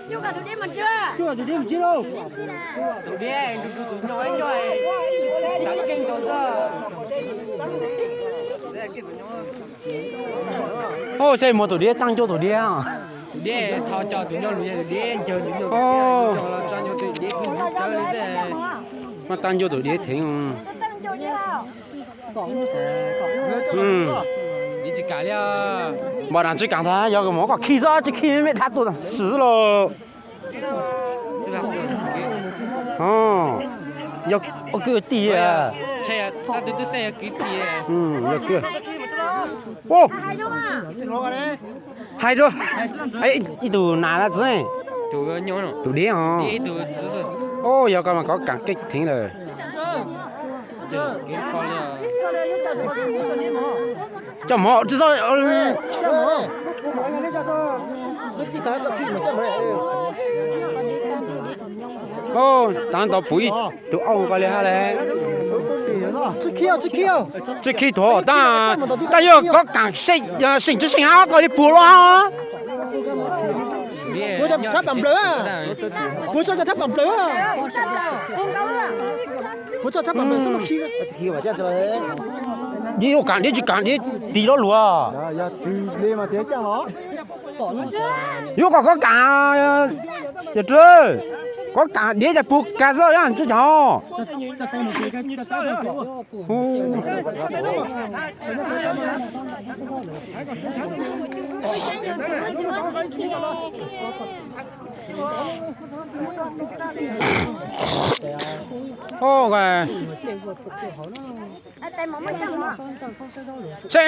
Coj tus dib mus tsis lauj. Tus dib, tus dib, tus dib, Ub, saib muaj tus dib, taaj ncauj tus dib. Tus dib, tus dib, muaj taaj ncauj tus dib theev. Npam dam tsis kaam tag, yog mus kom khi xwb, tsis khi me dhab tuaj swm lauj. Yog kwv tij, yog kwv. Hais rau ib tug nas txiv, tus dib os. Yog koj mas kov kaam keej theev lawm. Coj mov tsis txhob. Tav ntau puv ib tug auj ko li hab le. Tsis khi tug, tab yog kov kaam seem tsis seem hab ko li puas luaj. Kuv tso rab pam nplawm, kuv tso rab pam nplawm. Kuv tso rab pam nplawm xwb mas khi. Dib yuav kaam dib tsis kaam dib tis loj luag. Yuav kom kov kaam, yog kov kaam dib cas puas kag xwb, yog tsis cov.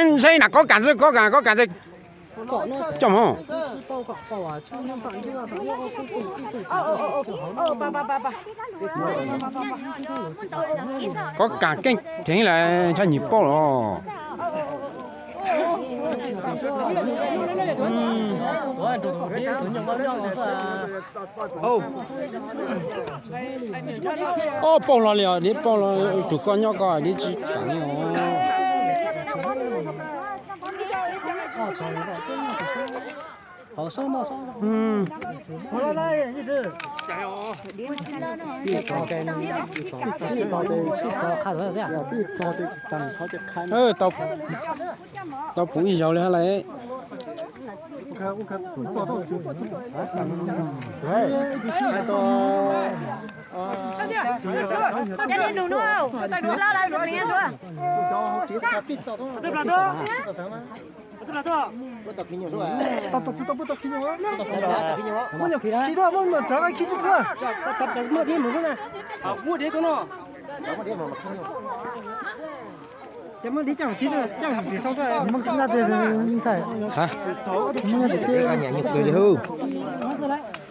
Ntshe na kov kaam xwb, kov kaam, kov kaam coj mus. Kov kaam keej theev lawm, ntshe nyiam paub los. Ob paug los li os, dib paug los, tus koj nyob koj dib tsis kaam li os. Tau puv ib zaug li hab lauj.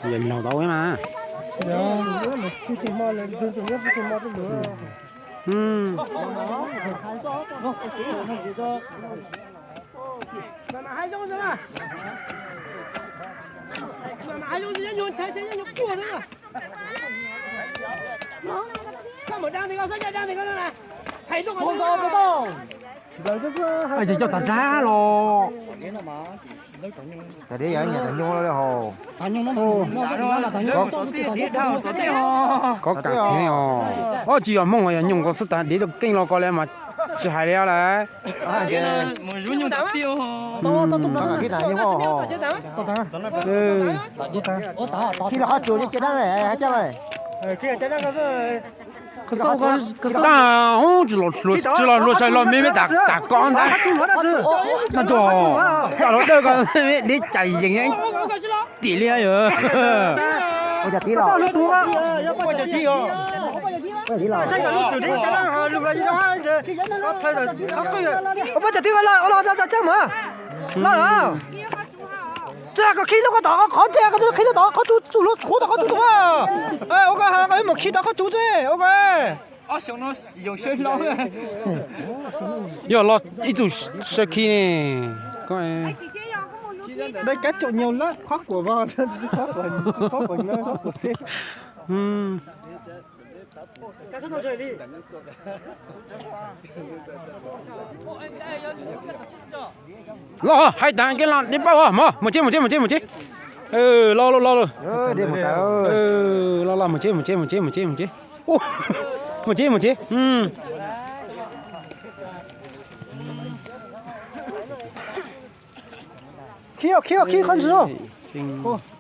Yog laug tau mas. Ces coj tag zab los. Kov kaam theev os. Ob tsis yog mooj, yog nyoog ko xwb, tag dib rau keej los ko li mas tsis hais li lawm. Tsis los hluas, tsis los hluas, saib los me me tas tas koj ntag. Noj tsuag, coj los dawj ko, dib cas yees tim li yog. Ua poj cov tib los, ua los txaj mas. Los, tsis koj khib lub ko tom qhov ntej, koj twb khib lub tom qhov tsuj, tsuj lub qhuav tom qhov tsuj tug. Ua ko mus khib tom qhov tsuj xwb ua ko. Yog los ib txug sawb khib ne. Dai kab tsaum nyuag lab qhob quas vog, qhob quas, qhob quas xeb. Los hais tas kev los dib paub os, mus, mus tsev, mus tsev, mus tsev, mus tsev. Los los los los. Los los, mus tsev mus tsev mus tsev mus tsev mus tsev. Mus tsev mus tsev. Khib khib khib qhov ntsis.